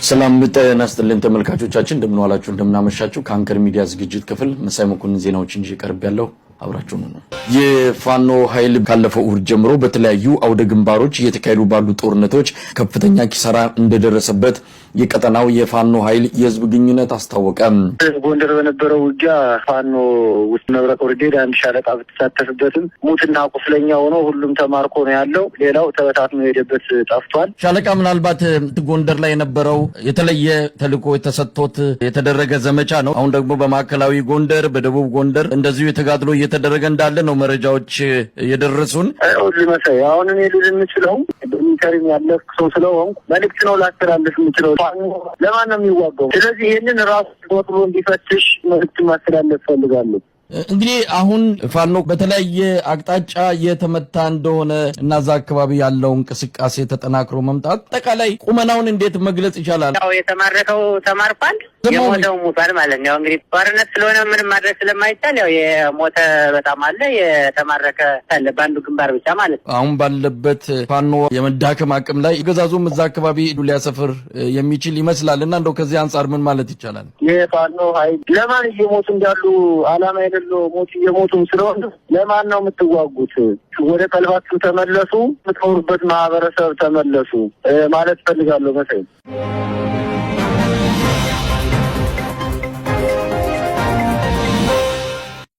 ሰላም ጤና ይስጥልን ተመልካቾቻችን፣ እንደምን ዋላችሁ፣ እንደምን አመሻችሁ። ከአንከር ሚዲያ ዝግጅት ክፍል መሳይ መኮንን ዜናዎችን ይዤ ቀርቤያለሁ። አብራችሁን ነው። የፋኖ ኃይል ካለፈው እሁድ ጀምሮ በተለያዩ አውደ ግንባሮች እየተካሄዱ ባሉ ጦርነቶች ከፍተኛ ኪሳራ እንደደረሰበት የቀጠናው የፋኖ ኃይል የህዝብ ግንኙነት አስታወቀ። ጎንደር በነበረው ውጊያ ፋኖ ውስጥ መብረቅ ብርጌድ አንድ ሻለቃ ብትሳተፍበትም ሙትና ቁስለኛ ሆኖ ሁሉም ተማርኮ ነው ያለው። ሌላው ተበታትኖ የሄደበት ጠፍቷል። ሻለቃ፣ ምናልባት ጎንደር ላይ የነበረው የተለየ ተልዕኮ የተሰጥቶት የተደረገ ዘመቻ ነው። አሁን ደግሞ በማዕከላዊ ጎንደር፣ በደቡብ ጎንደር እንደዚሁ የተጋድሎ እየተደረገ እንዳለ ነው መረጃዎች የደረሱን። መሳይ፣ አሁን እኔ ልል የምችለው በ military ም ያለፍኩ ሰው ስለሆንኩ መልዕክት ነው ላስተላልፍ የምችለው። ፋኖ ለማን ነው የሚዋጋው? ስለዚህ ይህንን ራሱ ቆጥሮ እንዲፈትሽ መልዕክት ማስተላለፍ ፈልጋለሁ። እንግዲህ አሁን ፋኖ በተለያየ አቅጣጫ እየተመታ እንደሆነ እና እዛ አካባቢ ያለው እንቅስቃሴ ተጠናክሮ መምጣት አጠቃላይ ቁመናውን እንዴት መግለጽ ይቻላል? ያው የተማረከው ተማርኳል፣ የሞተው ሙቷል ማለት ነው። ያው እንግዲህ ጦርነት ስለሆነ ምንም ማድረግ ስለማይቻል ያው የሞተ በጣም አለ፣ የተማረከ አለ፣ በአንዱ ግንባር ብቻ ማለት ነው። አሁን ባለበት ፋኖ የመዳከም አቅም ላይ አገዛዙም እዛ አካባቢ ሊያሰፍር የሚችል ይመስላል እና እንደው ከዚህ አንጻር ምን ማለት ይቻላል? የፋኖ ኃይል ለማን እየሞቱ እንዳሉ አላማ የሌለው ሞት እየሞቱም ስለሆነ ለማን ነው የምትዋጉት? ወደ ቀልባችሁ ተመለሱ፣ የምትኖሩበት ማህበረሰብ ተመለሱ ማለት ፈልጋለሁ መሳይ።